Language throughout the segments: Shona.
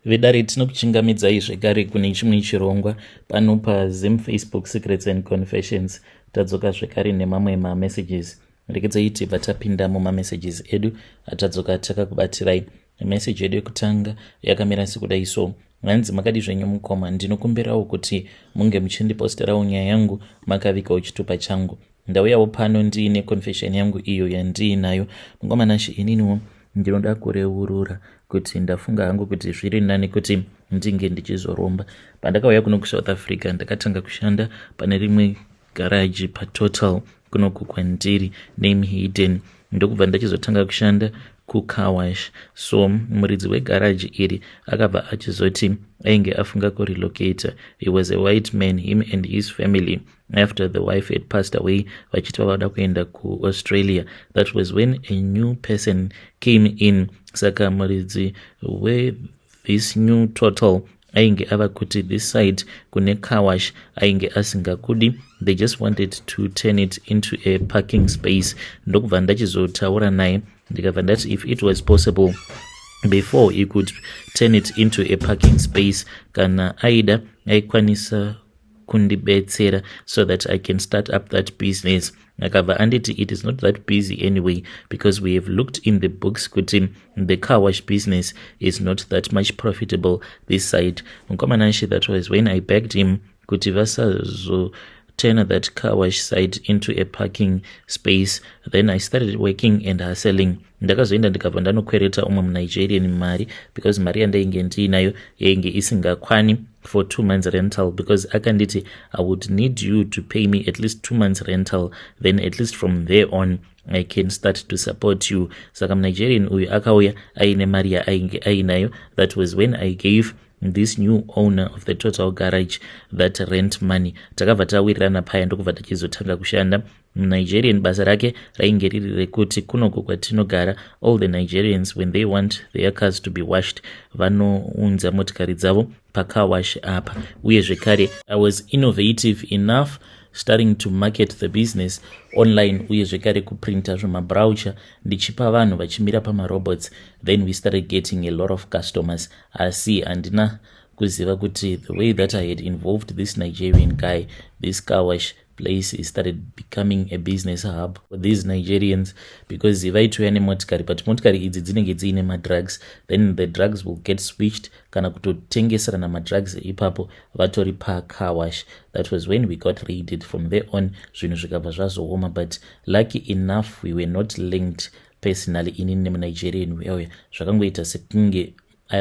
Vedare, tinokuchingamidzai zvekare kune chimwe chirongwa pano paZim Facebook Secrets and Confessions. Tadzoka zvekare nemamwe mamessages. Rekedzai tibva tapinda mumamessages edu atadzoka takakubatirai. Meseji yedu yekutanga yakamira sekudai so. Hanzi, "Makadi zvenyu mukoma? Ndinokumbirawo kuti munge muchindiposterawo nyaya yangu makavigawo chitupa changu. Ndauyawo pano ndiine confession yangu iyo yandiinayo. Mukoma Nashe, ininiwo ndinoda kureurura kuti ndafunga hangu kuti zviri nani kuti ndinge ndichizoromba. Pandakauya kuno kuSouth Africa, ndakatanga kushanda pane rimwe garaji paTotal kunoku kwandiri, name hidden. Ndokubva ndachizotanga kushanda kucarwash. So muridzi wegaraji iri akabva achizoti ainge afunga kurelocata. He was a white man, him and his family, after the wife had passed away, vachiti vavada kuenda kuAustralia. That was when a new person came in. Saka muridzi wethis new Total ainge ava kuti this side kune carwash ainge asingakudi. They just wanted to turn it into a parking space. Ndokubva ndachizotaura naye, ndikabva ndati if it was possible, before he could turn it into a parking space, kana aida aikwanisa kundibetsera so that I can start up that business. Akabva anditi it is not that busy anyway, because we have looked in the books kuti the car wash business is not that much profitable this side. Mukoma Nashe, that was when I begged him kuti vasazo turn that car wash site into a parking space. Then I started working and hustling. Ndakazoenda ndikabva ndanokwereta umwe muNigerian mari, because mari yandainge ndiinayo yainge isingakwani for 2 months rental, because akanditi, "I would need you to pay me at least 2 months rental, then at least from there on I can start to support you." Saka muNigerian uyu akauya aine mari yaainge ainayo. That was when I gave this new owner of the Total garage that rent money. Takabva tawirirana paya, ndokubva tachizotanga kushanda. Nigerian basa rake rainge riri rekuti kunoko kwatinogara, all the Nigerians, when they want their cars to be washed, vanounza motikari dzavo pacarwash apa. Uye zvekare I was innovative enough, starting to market the business online, uye zvekare kuprinta zvemabrochure ndichipa vanhu vachimira pamarobots. Then we started getting a lot of customers. Asi handina kuziva kuti the way that I had involved this Nigerian guy, this carwash place started becoming a business hub for these Nigerians, because vaitouya nemotikari, but motikari idzi dzinenge dziine madrugs. Then the drugs will get switched, kana kutotengeserana madrugs ipapo vatori pacarwash. That was when we got raided. From there on zvinhu zvikabva zvazooma, but lucky enough we were not linked personally, inini nemuNigerian uyauya. Zvakangoita sekunge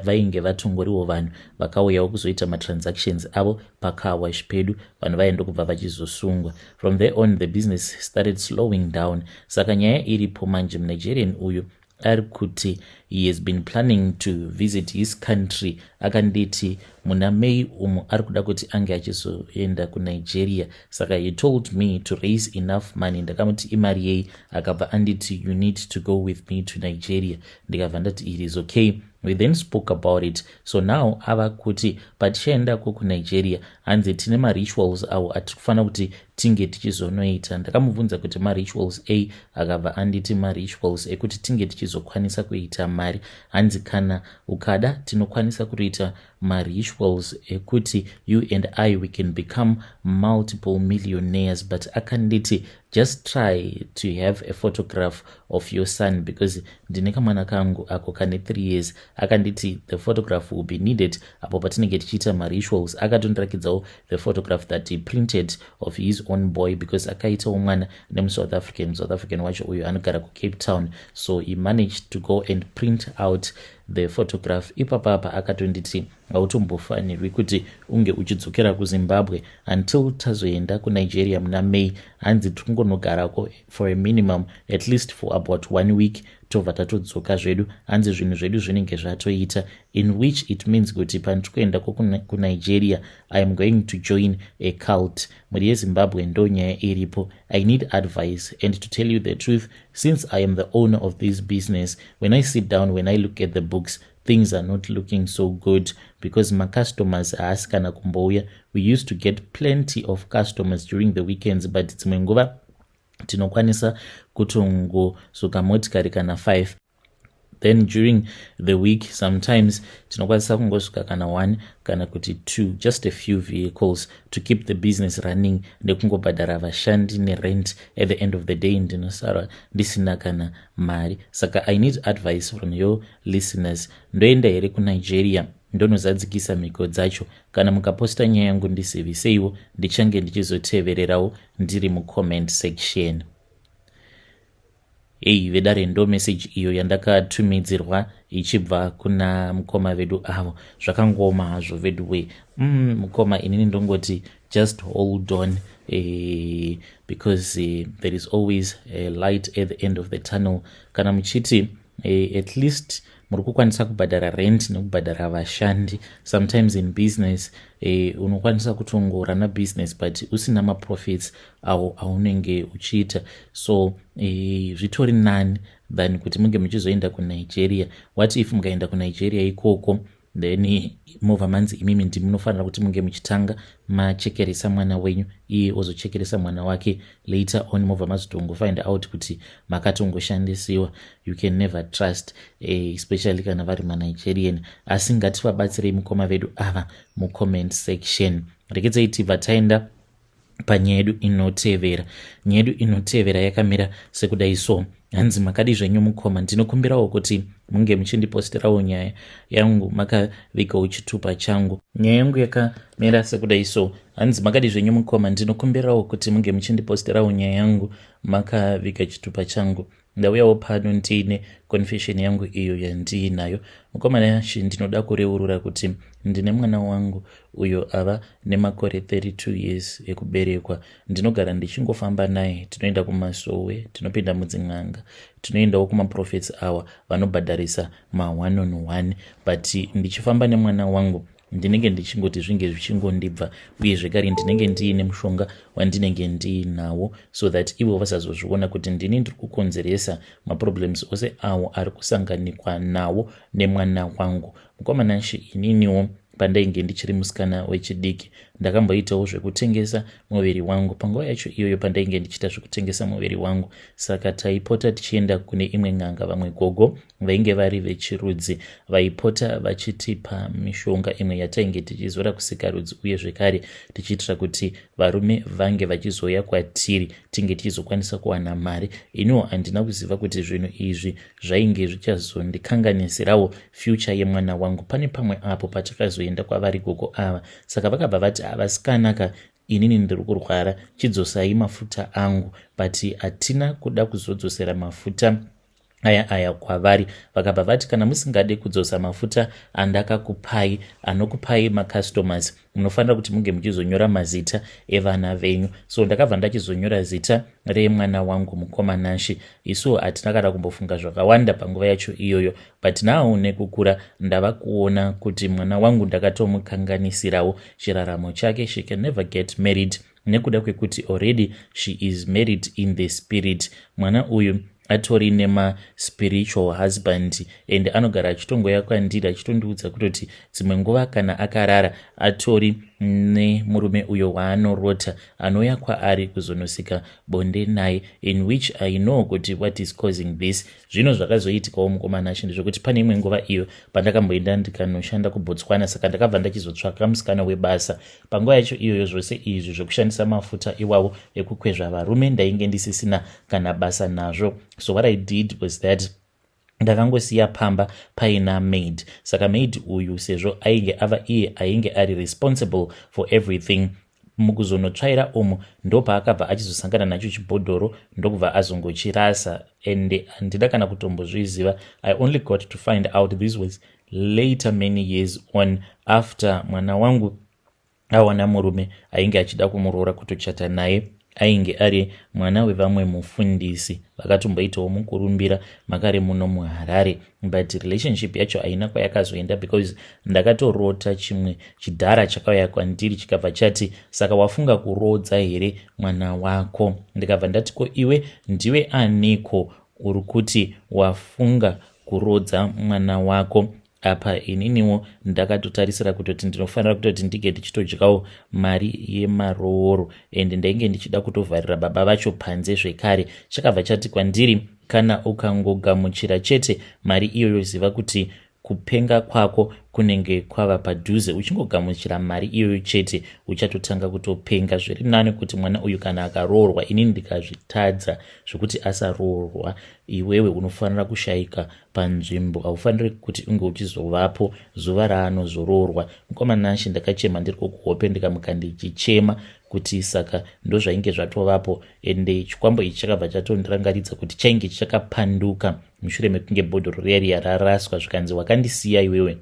vainge vatongoriwo vanhu vakauyawo kuzoita matransactions avo pacarwash pedu. Vanhu vaenda kubva vachizosungwa. From there on the business started slowing down. Saka nyaya iripo manje, muNigerian uyu ari kuti he has been planning to visit his country. Akanditi muna May umu ari kuda kuti ange achizoenda kuNigeria. Saka he told me to raise enough money. Ndakamuti imari yei? Akabva anditi, "You need to go with me to Nigeria." Ndikabva ndati it is okay. We then spoke about it. So now ava kuti patichaendako kuNigeria, hanzi tine marituals awo atiri kufanira kuti tinge tichizonoita. Ndakamubvunza kuti marituals a? Akabva anditi marituals ekuti tinge tichizokwanisa kuita mari. Hanzi kana ukada tinokwanisa kutoita marituals ekuti you and I, we can become multiple millionaires. But akanditi just try to have a photograph of your son, because ndine kamwana kangu ako kane 3 years. Akanditi the photograph will be needed apo patinenge tichiita marituals. Akatondirakidzawo the photograph that he printed of his own boy, because akaitawo mwana nemuSouth African. South African wacho uyu anogara kuCape Town. So he managed to go and print out the photograph ipapapa. Akatonditi hautombofanirwi kuti unge uchidzokera kuZimbabwe until tazoenda kuNigeria muna May. Hanzi tikungonogarako for a minimum, at least for about one week, tobva tatodzoka zvedu. Hanzi zvinhu zvedu zvinenge zvatoita, in which it means kuti pandiri kuendako kuNigeria, I am going to join a cult. Mhuri yeZimbabwe, ndo nyaya iripo. I need advice, and to tell you the truth, since I am the owner of this business, when I sit down, when I look at the books, things are not looking so good, because macustomers haasi kana kumbouya. We used to get plenty of customers during the weekends, but dzimwe nguva tinokwanisa kutongosuka motikari kana 5. Then during the week sometimes tinokwanisa kungosvika kana one kana kuti two, just a few vehicles to keep the business running nekungobhadhara vashandi nerent. At the end of the day ndinosara ndisina kana mari. Saka I need advice from your listeners. Ndoenda here kuNigeria ndonozadzikisa mhiko dzacho? Kana mukaposta nyaya yangu, ndiziviseiwo, ndichange ndichizotevererawo ndiri mucomment section. Ei vedare, ndo meseji iyo yandakatumidzirwa ichibva kuna mukoma vedu avo. Zvakangoma hazvo vedu we. Mukoma, inini ndongoti just hold on, because there is always a light at the end of the tunnel. Kana muchiti at least muri kukwanisa kubhadhara rent nekubhadhara vashandi, sometimes in business unokwanisa kutongorana business but usina maprofits awo aunenge uchiita. So zvitori nani than kuti munge muchizoenda kuNigeria. What if mukaenda kuNigeria ikoko, then movha manzi imimi ndimunofanira kuti munge muchitanga machekeresa mwana wenyu, iye ozochekeresa mwana wake later on, movha mazotongofind out kuti makatongoshandisiwa? You can never trust, especially kana vari maNigerian. Asi ngativabatsirei mukoma vedu ava mucomment section. Rekedzei tibva taenda panyaya yedu inotevera. Nyaya yedu inotevera yakamira sekudai so. Hanzi, "Makadi zvenyu mukoma? Ndinokumbirawo kuti munge muchindiposterawo nyaya yangu makavigawo chitupa changu." Nyaya yangu yakamira sekudai so. Hanzi, "Makadi zvenyu mukoma? Ndinokumbirawo kuti munge muchindiposterawo nyaya yangu makaviga chitupa changu. Ndauyawo pano ndiine confession yangu iyo yandiinayo. Mukoma Nashi, ndinoda kureurura kuti ndine mwana wangu uyo ava nemakore 32 years ekuberekwa. Ndinogara ndichingofamba naye. Tinoenda kumasowe, tinopinda mudzin'anga, tinoendawo kumaprofets awa vanobhadharisa ma1 on 1, but ndichifamba nemwana wangu ndinenge ndichingoti zvinge zvichingondibva, uye zvekare ndinenge ndiine mushonga wandinenge ndiinawo so that ivo vasazozviona kuti ndini ndiri kukonzeresa maproblems ose awo ari kusanganikwa nawo nemwana wangu. Mukoma Nashi, ininiwo pandainge ndichiri musikana wechidiki ndakamboitawo zvekutengesa muviri wangu. Panguva yacho iyoyo pandainge ndichiita zvekutengesa muviri wangu, saka taipota tichienda kune imwe n'anga, vamwe gogo vainge vari vechirudzi, vaipota vachitipa mishonga imwe yatainge tichizora kusikarudzi, uye zvekare tichiitira kuti varume vange vachizouya kwatiri, tinge tichizokwanisa kuwana mari. Iniwo handina kuziva kuti zvinhu izvi zvainge zvichazondikanganisirawo future yemwana wangu. Pane pamwe apo patakazoenda kwavari gogo ava, saka vakabva vati, 'Havasikanaka, inini ndiri kurwara, chidzosai mafuta angu.' But hatina kuda kuzodzosera mafuta aya aya kwavari. Vakabva vati, 'Kana musingade kudzosa mafuta andakakupai anokupai macustomers, munofanira kuti munge muchizonyora mazita evana venyu.' So ndakabva ndachizonyora zita remwana wangu. Mukoma Nashi, isuwo hatina kana kumbofunga zvakawanda panguva yacho iyoyo, but now nekukura ndava kuona kuti mwana wangu ndakatomukanganisirawo chiraramo chake. She can never get married nekuda kwekuti already she is married in the spirit. Mwana uyu atori nemaspiritual husband and anogara achitongoya kwandiri achitondiudza kutoti dzimwe nguva kana akarara atori nemurume uyo waanorota anouya kwaari kuzonosika bonde naye, in which I know kuti what is causing this." Zvino zvakazoitikawo, mukoma Nashi, ndezvekuti pane imwe nguva iyo pandakamboenda ndikanoshanda kuBotswana, saka ndakabva ndachizotsvaka musikana webasa. Panguva yacho iyoyo zvose izvi zvekushandisa mafuta iwawo ekukwezva varume ndainge ndisisina kana basa nazvo. So what I did was that ndakangosiya pamba paina maid. Saka maid uyu, sezvo ainge ava iye ainge ari responsible for everything, mukuzonotsvaira umu ndopaakabva achizosangana nacho chibhodhoro, ndokubva azongochirasa, and handida kana kutombozviziva. I only got to find out this was later, many years on, after mwana wangu awana murume ainge achida kumuroora kutochata naye. Ainge ari mwana wevamwe mufundisi vakatomboitawo mukurumbira makare muno muHarare, but relationship yacho haina kwayakazoenda because ndakatorota chimwe chidhara chakauya kwandiri chikabva chati, 'Saka wafunga kuroodza here mwana wako?' Ndikabva ndati, 'Ko iwe ndiwe aniko uri kuti wafunga kuroodza mwana wako?' Apa ininiwo ndakatotarisira kutoti ndinofanira kutoti ndinge ndichitodyawo mari yemarooro, and ndainge ndichida kutovharira baba vacho panze zvekare. Chakabva chati kwandiri Kana ukangogamuchira chete mari iyoyo, ziva kuti kupenga kwako kunenge kwava padhuze. Uchingogamuchira mari iyoyo chete, uchatotanga kutopenga. Zviri nani kuti mwana uyu kana akaroorwa, inini ndikazvitadza zvekuti asaroorwa, iwewe unofanira kushayika panzvimbo. Haufaniri kuti unge uchizovapo zuva raanozoroorwa. Mukoma Nashe, ndakachema ndiri kuhope, ndikamuka ndichichema kuti saka ndozvainge zvatovapo. Ende chikwambo ichi chakabva chatondirangaridza kuti chainge chakapanduka mushure mekunge bhodhoro riya riya raraswa, zvikanzi, "Wakandisiya iwewe,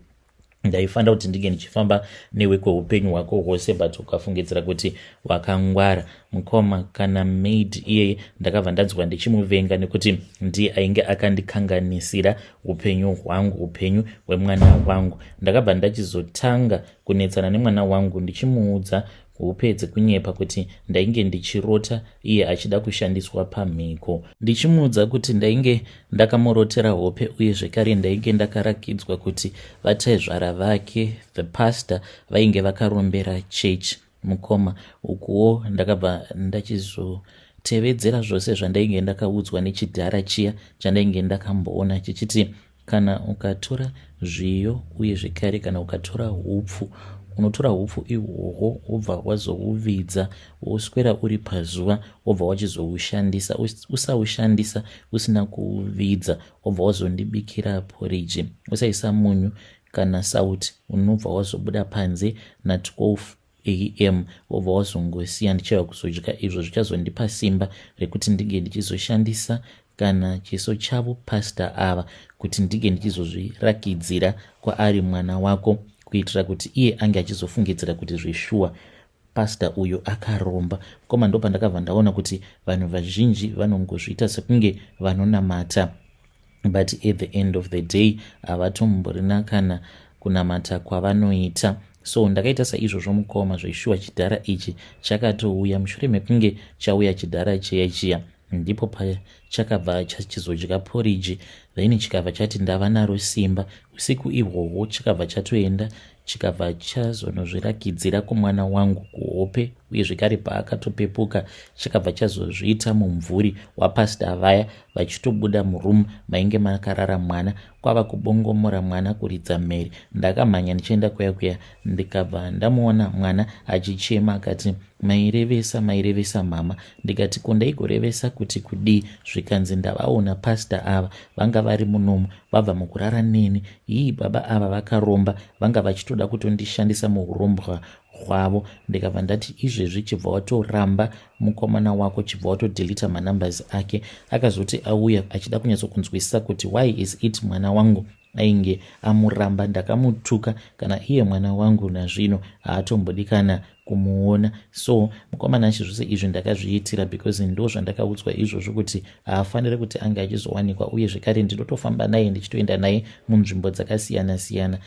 ndaifanira kuti ndinge ndichifamba newe kweupenyu hwako hwose, but ukafungidzira kuti wakangwara." Mukoma, kana maid iyeye ndakabva ndanzwa ndichimuvenga, nekuti ndiye ainge akandikanganisira upenyu hwangu, upenyu hwemwana wangu. Ndakabva ndachizotanga kunetsana nemwana wangu, ndichimuudza hope dzekunyepa kuti ndainge ndichirota iye achida kushandiswa pamhiko, ndichimuudza kuti ndainge ndakamurotera hope, uye zvekare ndainge ndakarakidzwa kuti vatezvara vake, the pastor, vainge vakarombera chechi. Mukoma, ukuwo ndakabva ndachizotevedzera zvose zvandainge ndakaudzwa nechidhara chiya chandainge ndakamboona chichiti kana ukatora zviyo, uye zvekare kana ukatora hupfu, unotora hupfu ihwohwo wobva wazouvidza, woswera uri pazuva, wobva wachizoushandisa. Usaushandisa usina kuuvidza. Wobva wazondibikira poriji, usaisa munyu kana sauti. Unobva wazobuda panze na12 am, wobva wazongosiya ndichauya kuzodya. Izvo zvichazondipa simba rekuti ndinge ndichizoshandisa kana chiso chavo pastor ava, kuti ndinge ndichizozvirakidzira kwaari mwana wako, kuitira kuti iye ange achizofungidzira kuti zveshuwa pastor uyu akaromba. Koma, ndo pandakabva ndaona kuti vanhu vazhinji vanongozviita sekunge vanonamata, but at the end of the day havatomborina kana kunamata kwavanoita. So ndakaita saizvozvo, mukoma. Zveshuwa chidhara ichi chakatouya. Mushure mekunge chauya chidhara chiya chiya, ndipo pachakabva chachizodya poriji, then chikabva chati ndava naro simba. Usiku ihwohwo chikabva chatoenda, chikabva chazonozvirakidzira kumwana wangu kuhope, uye zvekare paakatopepuka chakabva chazozviita mumvuri wapastor vaya vachitobuda muroom mainge makarara mwana, kwava kubongomora mwana, kuridza mhere. Ndakamhanya ndichienda kuya kuya, ndikabva ndamuona mwana achichema, akati, "Mairevesa, mairevesa mama." Ndikati, "Ko ndaigorevesa kuti kudii?" Zvikanzi, "Ndavaona pastor ava, vanga vari munomu, vabva mukurara neni. Hii, baba ava vakaromba, vanga vachitoda kutondishandisa muurombwa hwavo." Ndikabva ndati, "Izvezvi chibva watoramba mukomana wako, chibva watodelete manumbers ake." Akazoti auya achida kunyatsokunzwisisa kuti why is it mwana wangu ainge amuramba. Ndakamutuka, kana iye mwana wangu nazvino haatombodi kana kumuona. So mukomana achi, zvose izvi ndakazviitira because ndo zvandakaudzwa izvozvo, kuti haafaniri kuti ange achizowanikwa. Uye zvekare ndinotofamba naye, ndichitoenda naye munzvimbo dzakasiyana siyana,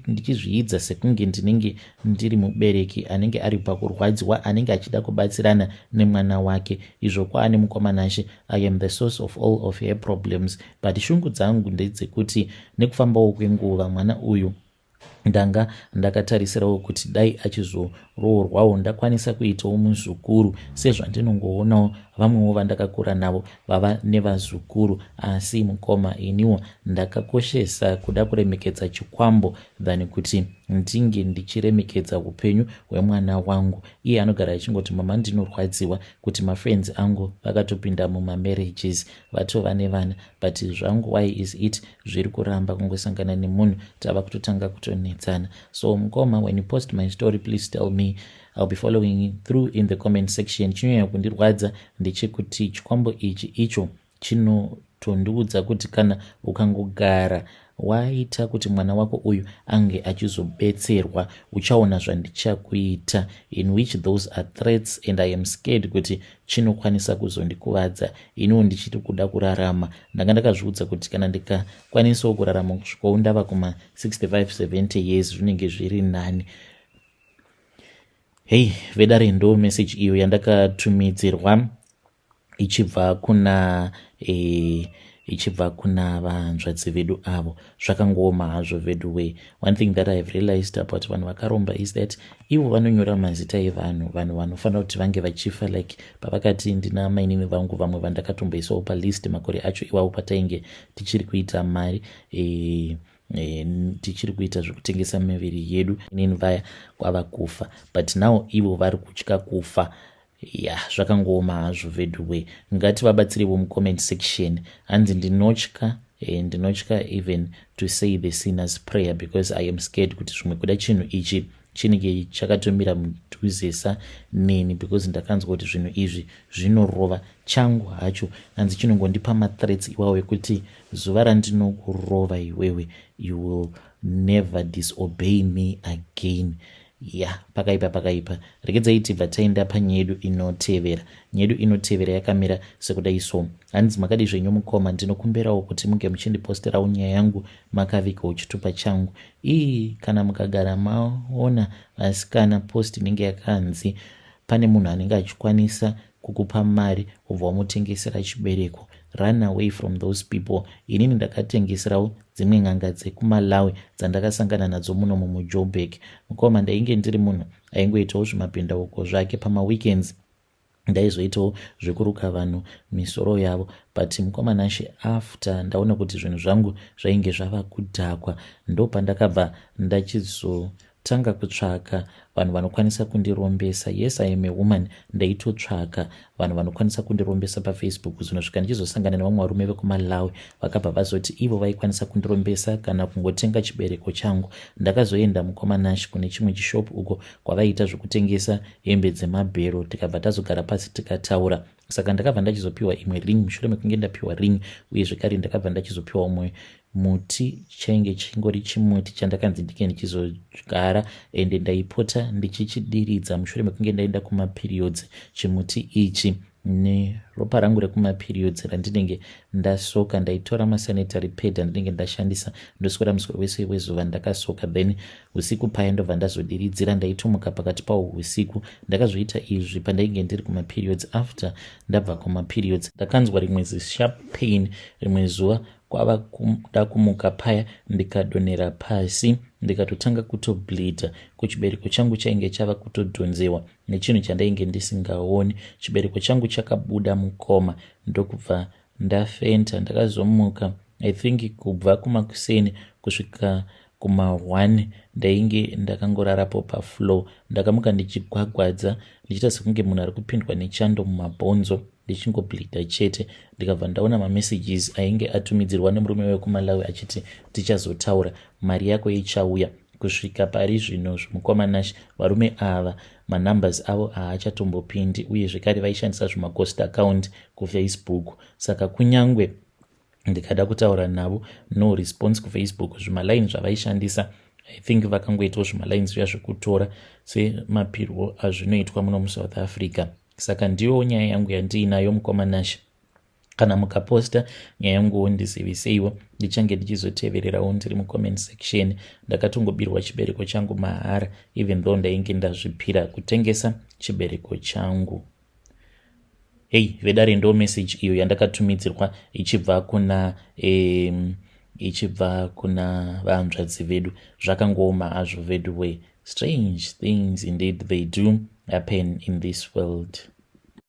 ndichizviidza sekunge ndinenge ndiri mubereki anenge ari pakurwadziwa, anenge achida kubatsirana nemwana wake. Izvo kwaane, mukomanashe, I am the source of all of her problems. But shungu dzangu ndedzekuti nekufambawo kwenguva, mwana uyu ndanga ndakatarisirawo kuti dai achizoroorwawo, ndakwanisa kuitawo muzukuru sezvandinongoonawo vamwewo vandakakura navo vava nevazukuru. Asi mukoma, iniwo ndakakoshesa kuda kuremekedza chikwambo than kuti ndinge ndichiremekedza upenyu hwemwana wangu. Iye anogara achingoti, "Mama, ndinorwadziwa kuti mafriends angu vakatopinda mumamarriages, vatova nevana, but zvangu why is it zviri kuramba kungosangana nemunhu tava kutotanga kutonetsana?" So mukoma, when you post my story, please tell me. I'll be following through in the comment section. Chinonyanya kundirwadza ndechekuti chikwambo ichi icho chinotondiudza kuti kana ukangogara waita kuti mwana wako uyu ange achizobetserwa, uchaona zvandichakuita, in which those are threats, and I am scared kuti chinokwanisa kuzondikuvadza. Iniwo ndichiri kuda kurarama. Ndanga ndakazviudza kuti kana ndikakwanisawo kurarama kusvikawo ndava kuma65 70 years, zvinenge zviri nani. Hei vedare, ndo message iyo yandakatumidzirwa ichibva kuna Ichibva kuna vanzvadzi vedu avo. Zvakangooma hazvo vedu way. One thing that I have realized about vanhu vakaromba is that ivo vanonyora mazita evanhu, vanhu vanofanira kuti vange vachifa. Like pavakati ndina mainini vangu vamwe vandakatomboisawo palist makore acho iwavo patainge tichiri kuita mari, tichiri kuita zvekutengesa miviri yedu, inini vaya kwava kufa, but now ivo vari kutya kufa. Ya, zvakangooma hazvo veduwe. Ngativabatsirewo mucomment section. Hanzi ndinotya, ndinotya even to say the Sinner's Prayer because I am scared kuti zvimwe kuda chinhu ichi chinenge chakatomira mudhuzesa neni, because ndakanzwa kuti zvinhu izvi zvinorova. Changu hacho, hanzi chinongondipa mathreats iwawo ekuti zuva randinokurova iwewe, you will never disobey me again. Ya, pakaipa, pakaipa. Regedzai tibva taenda panyaya yedu inotevera. Nyaya yedu inotevera yakamira sekudai so. Hanzi, "Makadi zvenyu mukoma? Ndinokumbirawo kuti munge muchindiposterawo nyaya yangu makavigawo chitupa changu." Ii, kana mukagara maona vasikana post inenge yakanzi pane munhu anenge achikwanisa kukupa mari ubva wamutengesera chibereko, run away from those people. Inini ndakatengeserawo dzimwe n'anga dzekuMalawi dzandakasangana nadzo muno mumuJoburg. Mukoma, ndainge ndiri munhu aingoitawo zvimapindauko zvake. Pamaweekends ndaizoitawo zvekuruka vanhu misoro yavo. But mukoma Nashe, after ndaona kuti zvinhu zvangu zvainge zvava kudhakwa, ndopandakabva ndachizotanga kutsvaka vanhu vanokwanisa kundirombesa. Yes, I am a woman. Ndaitotsvaka vanhu vanokwanisa kundirombesa paFacebook. Zinosvika ndichizosangana nevamwe varume vekuMalawi vakabva vazoti ivo vaikwanisa kundirombesa kana kungotenga chibereko changu. Ndakazoenda, mukoma Nash, kune chimwe chishopu uko kwavaiita zvekutengesa hembe dzemabhero. Tikabva tazogara pasi tikataura. Saka ndakabva ndachizopiwa imwe ring. Mushure mekunge ndapiwa ring, uye zvekare ndakabva ndachizopiwa umwe muti, chainge chingori chimuti chandakanzi ndike ndichizodyara, ende ndaipota ndichichidiridza mushure mekunge ndaenda kumaperiods, chimuti ichi neropa rangu rekumaperiods randinenge ndasoka. Ndaitora masanitary pad andinenge ndashandisa, ndoswera muswero wese wezuva ndakasoka, then usiku paya ndobva ndazodiridzira. Ndaitomuka pakati pawo usiku. Ndakazoita izvi pandainge ndiri kumaperiods. After ndabva kumaperiods, ndakanzwa rimwe zisharp pain rimwe zuva. Kwava kuda kumuka paya, ndikadonhera pasi, ndikatotanga kutobleedha. Kuchibereko changu chainge chava kutodhonzewa nechinhu chandainge ndisingaoni. Chibereko changu chakabuda, mukoma, ndokubva ndafenta. Ndakazomuka, I think kubva kumakuseni kusvika kuma1 ndainge ndakangorarapo pafloor. Ndakamuka ndichigwagwadza, ndichiita sekunge munhu ari kupindwa nechando mumabhonzo, ndichingobleedha chete. Ndikabva ndaona mamessages ainge atumidzirwa nemurume wekuMalawi achiti tichazotaura, mari yako ichauya. Kusvika pari zvino, zvimukoma Nash, varume ava manumbers avo haachatombopindi, uye zvekare vaishandisa zvimaghost account kuFacebook. Saka kunyangwe ndikada kutaura navo, no response kuFacebook. Zvimaline zvavaishandisa, I think vakangoitawo zvimalines zviya zvekutora semapirwo azvinoitwa muno muSouth Africa. Saka ndiyo nyaya yangu yandiinayo, mukoma Nash. Kana mukaposta nyaya yanguwo, ndiziviseiwo, ndichange ndichizotevererawo ndiri mucomment section. Ndakatongobirwa chibereko changu mahara, even though ndainge ndazvipira kutengesa chibereko changu. Hei vedare, ndo message iyo yandakatumidzirwa ichibva kuna vanzvadzi vedu. Zvakangooma hazvo vedu way. Strange things indeed, they do happen in this world.